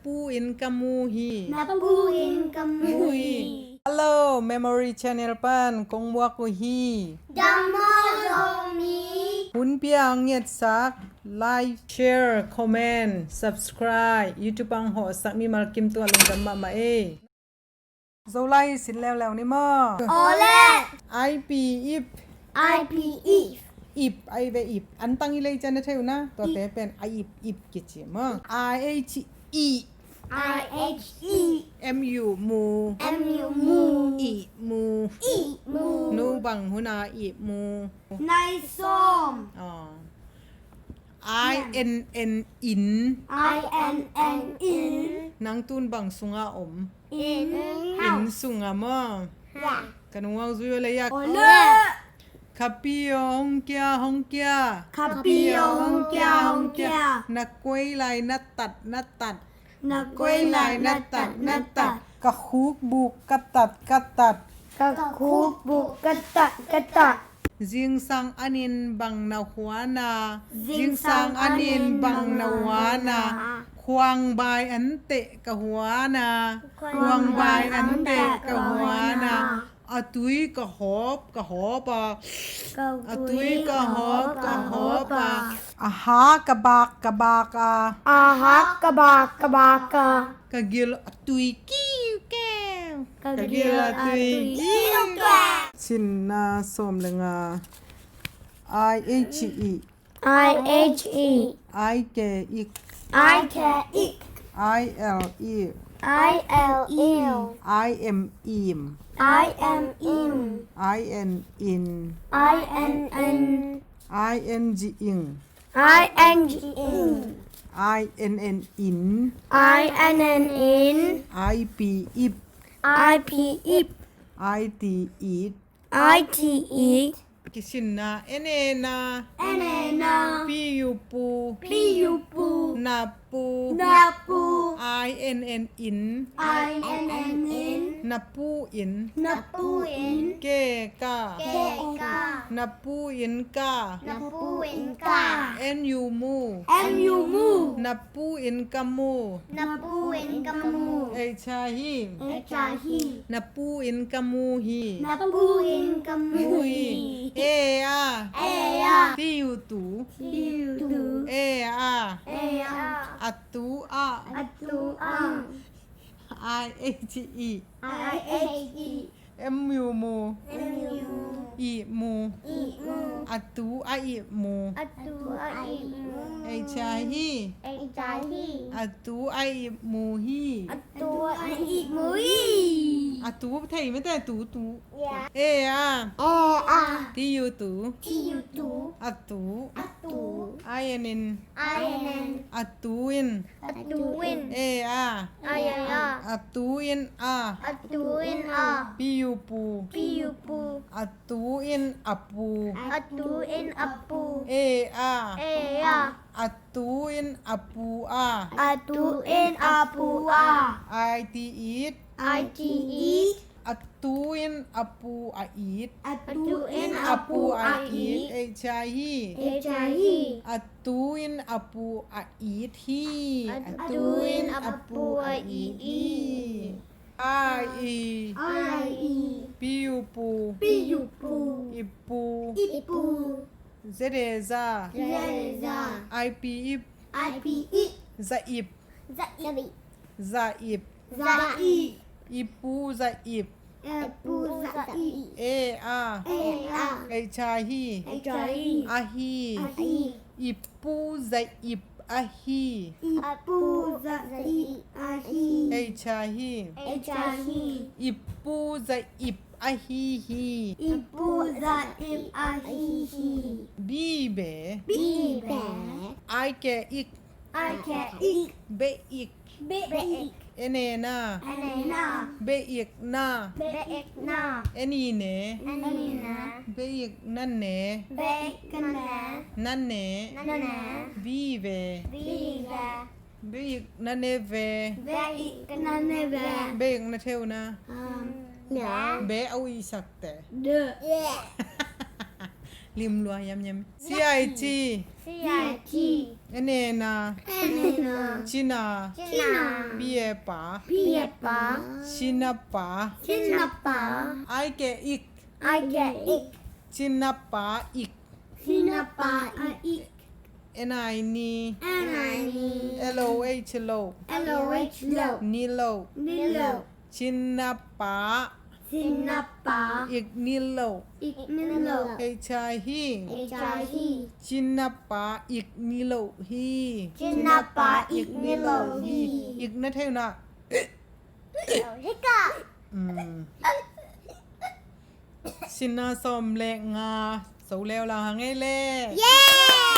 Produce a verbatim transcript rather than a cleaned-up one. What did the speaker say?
Pu in ka mu hi. Na pu in ka mu hi. Hello, Memory Channel pan kong muak uh hi. Dam maw Zomi. Hun pia ang ngetsak, like, share, comment, subscribe, YouTube ang hawhsak mimal kim tua lungdam mahmah ei. Zolai sin leuleu ni maw? Awle. Ip, ip. Ip, ip. Ip, ai ve ip. Antang i lei cian na thei uh na. Tuate pen a ip, ip kici maw? I H E. I H E. M U mu. M U mu. I mu. I mu. Nu bang huna i mu. Nai sawm. Aw. I N N in. I N N in. Nang tun bang sunga om? Inn. Inn sunga maw? Ka nungau zui o le yak. Ole. Ka pi aw hong kia, hong kia. Ka pi aw hong kia, hong kia. Na kuai lai na tat, na tat. Na kuai lai na tat, na tat. Ka khuk buk ka tat, ka tat. Ka khuk buk ka tat, ka tat. Zingsang anin bang na huana. Zingsang anin bang na huana. Khuangbai anteh ka huana. Khuangbai anteh ka huana. A tui ka hawp, ka hawp a. A tui ka hawp, ka hawp a. A ha ka bak, ka bak a. A ha ka bak, ka bak a. Ka gil a tui kiu keu. Ka gil a tui kiu keu. Sinna sawm le nga. I H E. I H E. I K ik. I K ik. I L i. I L i. I M im. I M im. I N in. I N n. I N G ing. I N G ing. I N N in. I N N in. I P ip. I P ip. I T it. I T it. Kisinna, N A na. N A na. P U pu. P U pu. Na pu. Na pu. I N N in. I N N in. Na pu in. Na pu in. Ke ka. Ke ka. Na pu in ka. Na pu in ka. N U mu. N U mu. Na pu in ka mu. Na pu in ka mu. Ei cha hi. Ei cha hi. Na pu in ka mu hi. Na pu in ka mu hi. E a. E a. Ti u tu. Ti u tu. E a. E a. A tu a. A tu a. I H E. I H E. M U mu. M U mu. Ih mu. Ih mu. A tu a ih mu. A tu a ih mu. Ei cha hi. Ei cha hi. A tu a ih mu hi. A tu a ih mu hi. A tu thei mete tu tu. Yeah. E a. E a. Ti u tu. Ti u tu. A tu. A tu. I N N in. I N N in. A tu in. A tu in. E a. E a. A tu in a. A tu in a. Pi u pu. Pi u pu. A tu in a pu. A tu in a pu. E a. E a. A tu in a pu a. A tu in a pu a. I T it. I T it. A tu in a pu a it. A tu in a pu a it. Ei cha hi. Ei cha hi. A tu in a pu a it hi. A tu in a pu a it hi. I. I. Pi u pu. Pi u pu. Ip pu. Ip pu. Ze de za. Ze de za. I P ip. I P ip. Za ip. Za ip. Za ip. Za ip. Ip pu za ip. Ip pu za ip. E a. E a. Ei cha hi. Ei cha hi. A hi. A hi. Ip pu za ip a hi. Ip pu za ip a hi. Ei cha hi. Ei cha hi. Ip pu za ip a hi hi. Ip pu za ip a hi hi. Bi be. Bi be. Ai ke ik. Ai ke ik. Be ik. Be ik. E ne na. E ne na. Be ik na. Be ik na. E ni ne. E ni ne. Be ik na ne. Be ik na ne. Na ne. Na ne. Bi ve. Bi ve. Be ik na ne ve. Be ik na ne ve. Be ik na theu na. Um, ya. Be au i sak te. De. Yeah. Lim lua yam yam. C I G. C I G. N A na. N A na. Cina. Cina. P A pa. P A pa. Cina pa. Cina pa. I K ik. I K ik. Cina pa ik. Cina pa ik. N I ni. N I ni. L O H lo. L O H lo. Ni lo. Ni lo. Cina pa. Cina pa. Ik ni lo. Ik ni lo. H I hi. H I hi. Cina pa ik ni lo hi. Cina pa ik ni lo hi. Ik na thei na. Hika. Mm. Cina sawm le nga. So leu la ha ngei le. Yeah!